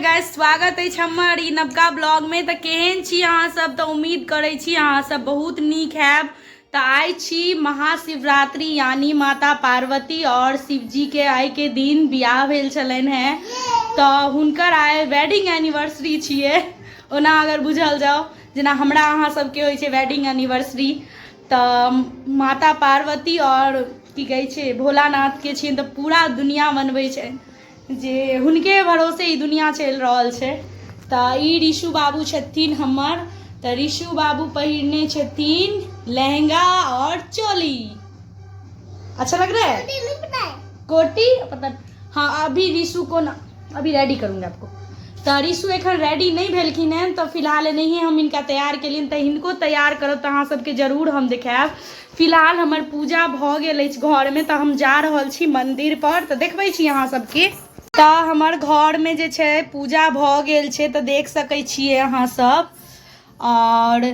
Guys, स्वागत अछि हमर ई नवका ब्लॉगमे। तऽ केहन छी अहाँ सब? तऽ उम्मीद करै छी अहाँ सब बहुत नीक हैब। तऽ आइ छी महाशिवरात्रि, यानी माता पार्वती और शिवजी के आइ के दिन बियाह भेल छलनि हेँ, तऽ हुनकर आइ वेडिंग एनिवर्सरी छियै। ओना अगर बुझल जाओ, जेना हमरा अहाँ सबके होइ छै वेडिंग एनिवर्सरी, तऽ माता पार्वती और की कहै छै भोलानाथके छियनि, तऽ पूरा दुनिया मनबै छनि जे हुनके भरोसे ई दुनिया चलि रहल छै। तऽ ई ऋषु बाबू छथिन हमर। तऽ ऋषु बाबू पहिरने छथिन लहंगा और चोली। अच्छा लग रहा है? कोटी पता। हाँ, अभी ऋषु को ना अभी रेडी करूँगा आपको। तऽ ऋषु एखन रेडी नहि भेलखिन हेँ, तऽ फिलहाल एनाहिए हम हिनका तैयार केलियनि। तऽ हिनको तैयार करब तऽ अहाँ सबके जरूर हम देखायब। फिलहाल हमर पूजा भऽ गेल अछि घरमे, तऽ हम जा रहल छी मन्दिर पर, तऽ देखबै छी अहाँ सबके। तऽ हमर घरमे जे छै पूजा भऽ गेल छै, तऽ देख सकै छियै अहाँ सब, आओर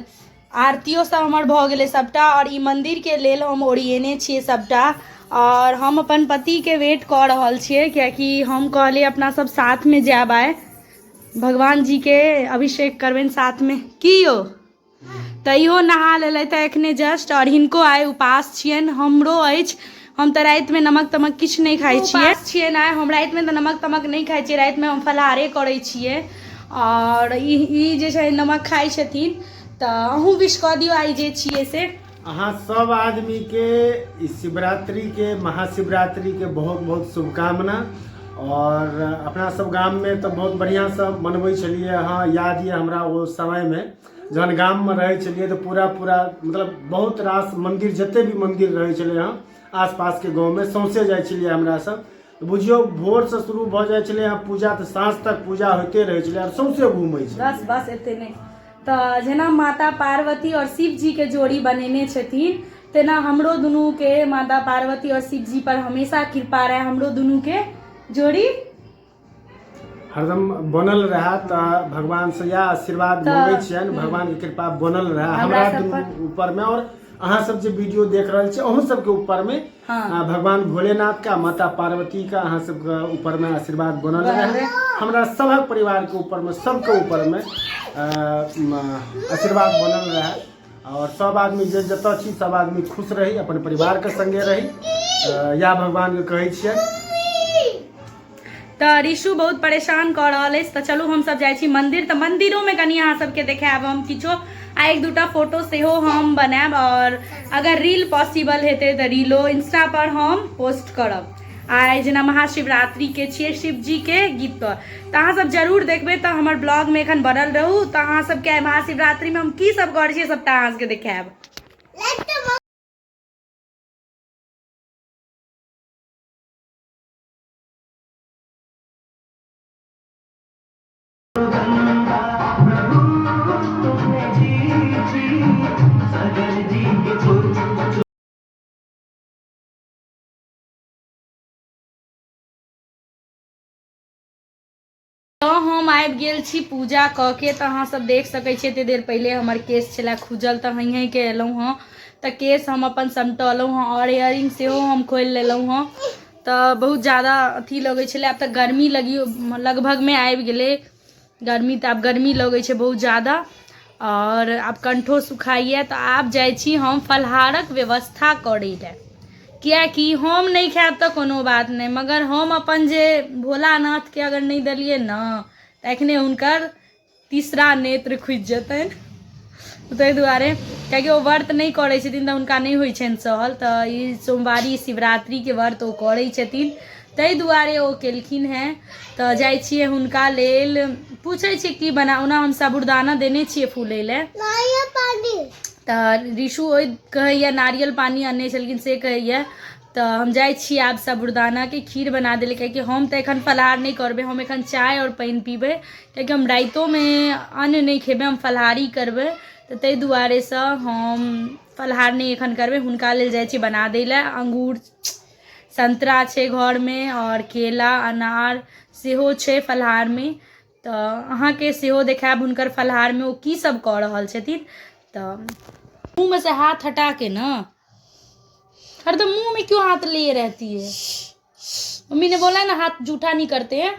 आरतियो सब हमर भऽ गेलै सबटा। आओर ई मन्दिरके लेल हम ओरिएने छियै सबटा, आओर हम अपन पतिके वेट कऽ रहल छियै, कियाकि हम कहलियै अपना सब साथमे जायब, आइ भगवान जीके अभिषेक करबनि साथमे। की यौ? तऽ इहो नहा लेलथि एखने जस्ट, आओर हिनको आइ उपास छियनि, हमरो अछि। हम तऽ रातिमे नमक तमक किछु नहि खाइ छियै। छियनि आइ, हम रातिमे तऽ नमक तमक नहि खाइ छियै, रातिमे हम फलाहारे करै छियै, आओर ई ई जे छै नमक खाइ छथिन। तऽ अहूँ विश कऽ दियौ आइ जे छियै से। अहाँ सब आदमी के ई शिवरात्रि के, महाशिवरात्रि के बहुत बहुत शुभकामना। और अपना सब गाम में तऽ बहुत बढ़िया से मनबै छलियै। हाँ, याद ये हमरा ओ समय में जहन गाम में रहै छलियै तऽ पूरा पूरा मतलब बहुत रास मंदिर, जते भी मंदिर रहै छलै हँ आसपास के गाँव में, सौंसे जाइ छलियै हमरा सब। बुझियौ भोर से शुरू भऽ जाइ छलै हँ पूजा, तऽ साँझ तक पूजा होइते रहै छलै आओर सौंसे घूमै छलै। बस बस, एते नहि। तऽ जेना माता पार्वती आओर शिवजीके जोड़ी बनेने छथिन, तेना हमरो दुनूके माता पार्वती आओर शिवजी पर हमेशा कृपा रहै, हमरो दुनूके जोड़ी हरदम बनल रहे। तऽ भगवान से इएह आशीर्वाद मंगै छियनि, भगवान के कृपा बनल रहे हमरा दुनू ऊपर में, और अहाँ सब जे वीडियो देख रहल छी अहूँ सबके ऊपर में। भगवान भोलेनाथ का, माता पार्वती का अहाँ सबके ऊपर में आशीर्वाद बनल रहे, हमरा सभक परिवार के ऊपर में, सबके ऊपर में आशीर्वाद बनल रहे, और सब आदमी जे जतऽ छी सब आदमी खुश रही, अपन परिवार के संगे रही, इएह भगवान के कहै छियनि। तऽ ऋषु बहुत परेशान कऽ रहल अछि। तऽ चलू, हमसभ जाइ छी मन्दिर। तऽ मन्दिरोमे कनि अहाँ सबके देखायब हम किछो, आ एक दूटा फोटो सेहो हम बनायब, आओर अगर रील पॉसिबल हेतै तऽ रीलो इंस्टा पर हम पोस्ट करब। आइ जेना महाशिवरात्रिके छियै, शिवजीके गीत तऽ अहाँ सब जरूर देखबै। तऽ हमर ब्लॉगमे एखन बनल रहू, तऽ अहाँ सबके आइ महाशिवरात्रिमे हम की सब करै छियै सबटा अहाँ सबके देखायब। तऽ हम आबि गेल छी पूजा कऽ के। तऽ अहाँ सब देख सकै छियै, एते देर पहिले हमर केश छलै खुजल, तऽ हँइ हँइ के एलहुँ हँ, तऽ केश हम अपन समटलहुँ हँ, आओर इयरिंग सेहो हम खोलि लेलहुँ हँ। तऽ बहुत ज्यादा अथी लगै छलै। आब तऽ गर्मी लगियो लगभगमे आबि गेलै गर्मी, तऽ आब गर्मी लगै छै बहुत ज्यादा, आओर आब कण्ठो सुखाइए। तऽ आब जाइ छी हम फलाहारक व्यवस्था करै लए, किएकि हम नहि खायब तऽ कोनो बात नहि, मगर हम अपन जे भोलानाथके अगर नहि देलियै ने तऽ एखने हुनकर तीसरा नेत्र खुजि जेतनि। ताहि दुआरे, किएकि ओ व्रत नहि करै छथिन तऽ हुनका नहि होइ छनि सहल। तऽ ई सोमवारी शिवरात्रिके व्रत ओ करै छथिन, ताहि दुआरे ओ केलखिन हेँ। तऽ जाइ छियै हुनका लेल, पूछै छियै की बना। ओना हम साबुरदाना देने छियै फूलै लए, तऽ ऋषु ओहि कहैया नारियल पानी अनने छलखिन से कहैया। तऽ हम जाइ छी आब साबुरदानाके खीर बना देलै, कियाकि हम तऽ एखन फलाहार नहि करबै, हम एखन चाय आओर पानि पीबै, कियाकि हम रातिओमे अन्न नहि खेबै, हम फलाहारी करबै। तऽ ताहि दुआरेसँ हम फलाहार नहि एखन करबै। हुनका लेल जाइ छी बना दै लए। अंगूर संतरा छै घरमे, आओर केला अनार सेहो छै फलाहारमे। तऽ अहाँके सेहो देखायब हुनकर फलाहारमे ओ की सब कऽ रहल छथिन। तऽ मुँहमे से हाथ हटा के ना, हरदम मुंह में क्यों हाथ लिए रहती है? मम्मी ने बोला ना, हाथ जूठा नहीं करते हैं।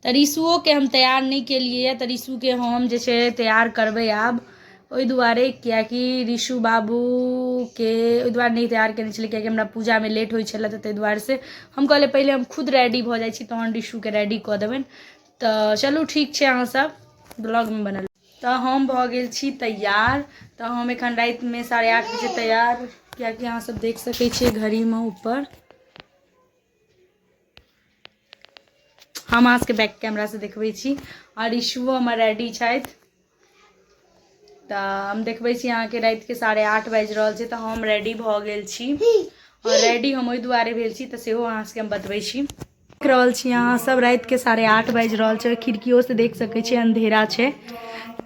तऽ ऋषुओके हम तैयार नहि केलियै तऽ ऋषुके हम जे छै तैयार करबै आब। ओहि दुआरे किएकि ऋषु बाबूके ओहि दुआरे नहि तैयार केने छलियै, किएकि हमरा पूजामे लेट होइ छलै, तऽ ताहि दुआरे से हम कहलियै पहिले हम खुद रेडी भऽ जाइ छी तहन ऋषुके रेडी कऽ देबनि। तऽ चलू ठीक छै, अहाँसभ ब्लॉगमे बनल। तऽ हम भऽ गेल छी तैयार। तऽ हम एखन रातिमे 8:30 बजे तैयार, किएकि अहाँसभ देख सकै छियै घड़ीमे ऊपर। हम अहाँ सबके बैक कैमरासँ देखबै छी। आओर ऋषुओ हमर रेडी छथि। तऽ हम देखबै छी अहाँके, रातिके 8:30 बाजि रहल छै, तऽ हम रेडी भऽ गेल छी। आओर रेडी हम ओहि दुआरे भेल छी तऽ सेहो अहाँ सबके हम बतबै छी। देख रहल छी अहाँ सब, रातिके 8:30 बाजि रहल छै। खिड़कियोसँ देख सकै छी अन्धेरा छै।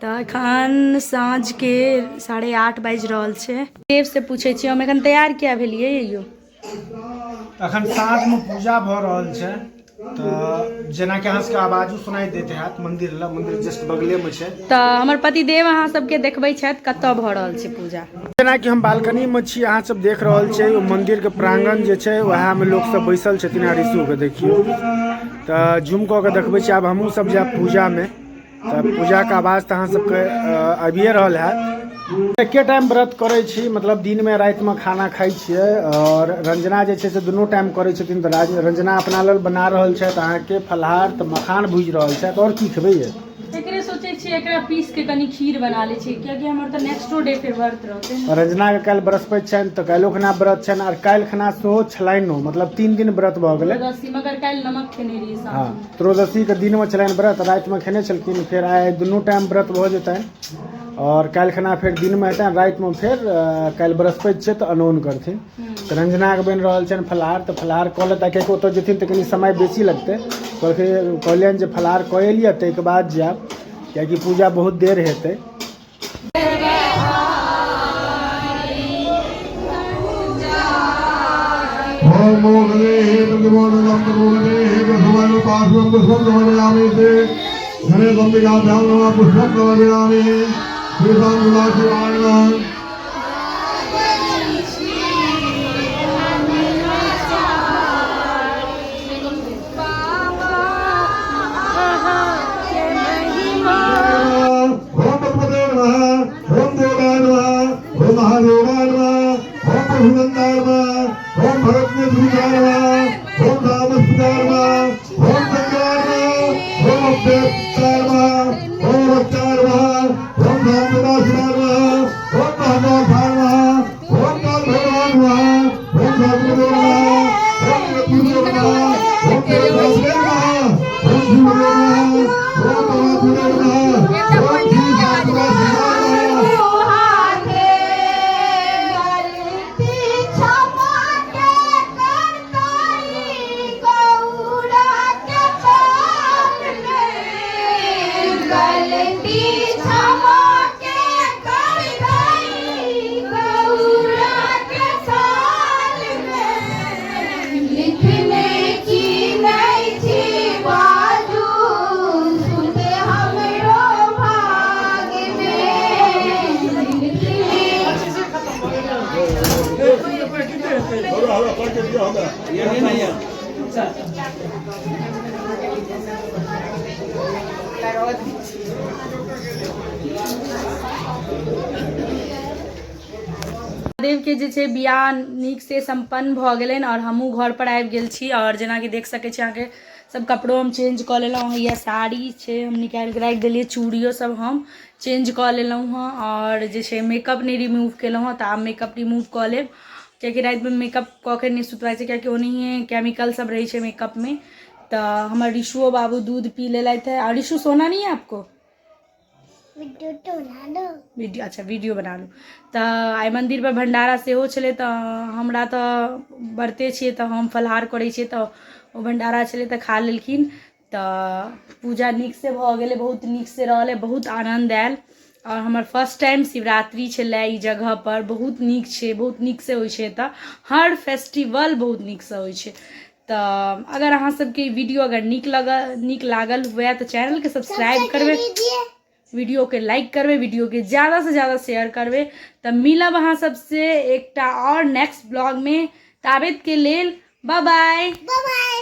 तऽ एखन साँझके 8:30 बाजि रहल छै। देव से पूछै छी हम एखन तैयार किया भेलियै यौ? अखन साँझमे पूजा भऽ रहल छै, तऽ जेनाकि अहाँ सबके आवाजो सुनाई दैत हैत मंदिर लग, मंदिर जस्ट बगलेमे छै। तऽ हमर पतिदेव अहाँ सबके देखबै छथि कतऽ भऽ रहल छै पूजा। जेनाकि हम बालकनीमे छी, अहाँ सब देख रहल छै ओ मंदिरके प्रांगण जे छै, उएहमे लोक सब बैसल छथिन। आ ऋषुके देखियौ, तऽ जूम कऽ के देखबै छी। आब हमहूँ सब जायब पूजामे, तऽ पूजाके आवाज तऽ अहाँ सबके आबिए रहल हैत। एके टाइम व्रत करै छी, मतलब दिनमे रातिमे खाना खाइ छियै, आओर रंजना जे छै से दुनू टाइम करै छथिन। तऽ रंजना अपना लेल बना रहल छथि अहाँके फलाहार, तऽ मखान भूजि रहल छथि। आओर की खेबै ये? एकरे सोचै छियै, एकरा पीस के कनि खीर बना लै छियै, कियाकि हमर तऽ नेक्स्टो डे फेर व्रत रहतै ने। रंजनाके काल्हि बृहस्पति छनि, तऽ काल्हिो खुना व्रत छनि, आर काल्हि खुना सेहो छलनि, मतलब 3 दिन व्रत भऽ गेलै। त्रयोदशी, मगर काल्हि नमक खेने रहियै साँझमे। हँ, त्रयोदशीके दिनमे छलनि व्रत, रातिमे खेने छलखिन। फेर आइ दुनू टाइम व्रत भऽ जेतनि, आओर काल्हि खुना फेर दिनमे हेतनि, रातिमे फेर काल्हि बृहस्पति छै तऽ अनोन करथिन। तऽ रंजनाके बनि रहल छनि फलाहार, तऽ फलाहार कऽ लेता, कियाकि ओतऽ जेथिन तऽ कनि समय बेसी लगतै। कहलखिन, कहलियनि जे फलाहार कऽ लिअ ताहिके बाद जायब, कियाकि पूजा बहुत देर हेतै। महादेव के जे छै बियाह नीक से सम्पन्न भऽ गेलनि, आओर हमहूँ घर पर आबि गेल छी। आओर जेनाकि देख सकै छी अहाँके सब कपड़ो हम चेंज कऽ लेलहुँ। हैया साड़ी छै, हम निकालि कऽ राखि देलियै। चूड़ियो सब हम चेंज कऽ लेलहुँ हँ। आओर जे छै मेकअप नहि रिमूव केलहुँ हँ, तऽ आब मेकअप रिमूव कऽ लेब, कियाकि रातिमे मेकअप कऽ के नहि सुतबाक छै, कियाकि ओनाहिए केमिकल सब रहै छै मेकअपमे। तऽ हमर ऋषुओ बाबू दूध पी लेलथि है। आओर ऋषु, सोना नहीं है आपको? वीडियो तो बना लो। वीडियो, अच्छा वीडियो बना लू। तऽ आइ मन्दिर पर भण्डारा सेहो छलै, तऽ हमरा तऽ व्रते छियै, तऽ हम फलाहार करै छियै, तऽ ओ भण्डारा छलै तऽ खा लेलखिन। तऽ पूजा नीकसँ भऽ गेलै, बहुत नीकसँ रहलै, बहुत आनन्द आयल। आओर हमर फर्स्ट टाइम शिवरात्रि छलै ई जगहपर। बहुत नीक छै, बहुत नीकसँ होइ छै एतऽ, हर फेस्टिवल बहुत नीकसँ होइ छै। तऽ अगर अहाँ सबके ई वीडियो अगर नीक लगल, नीक लागल हुए, तऽ चैनलके सब्सक्राइब करबै, वीडियोके लाइक करबै, वीडियोके ज़्यादासँ ज़्यादा शेयर करबै। तऽ मिलब अहाँ सबसे एकटा आओर नेक्स्ट ब्लॉगमे, ताबत के लेल बाय बाय। बाय।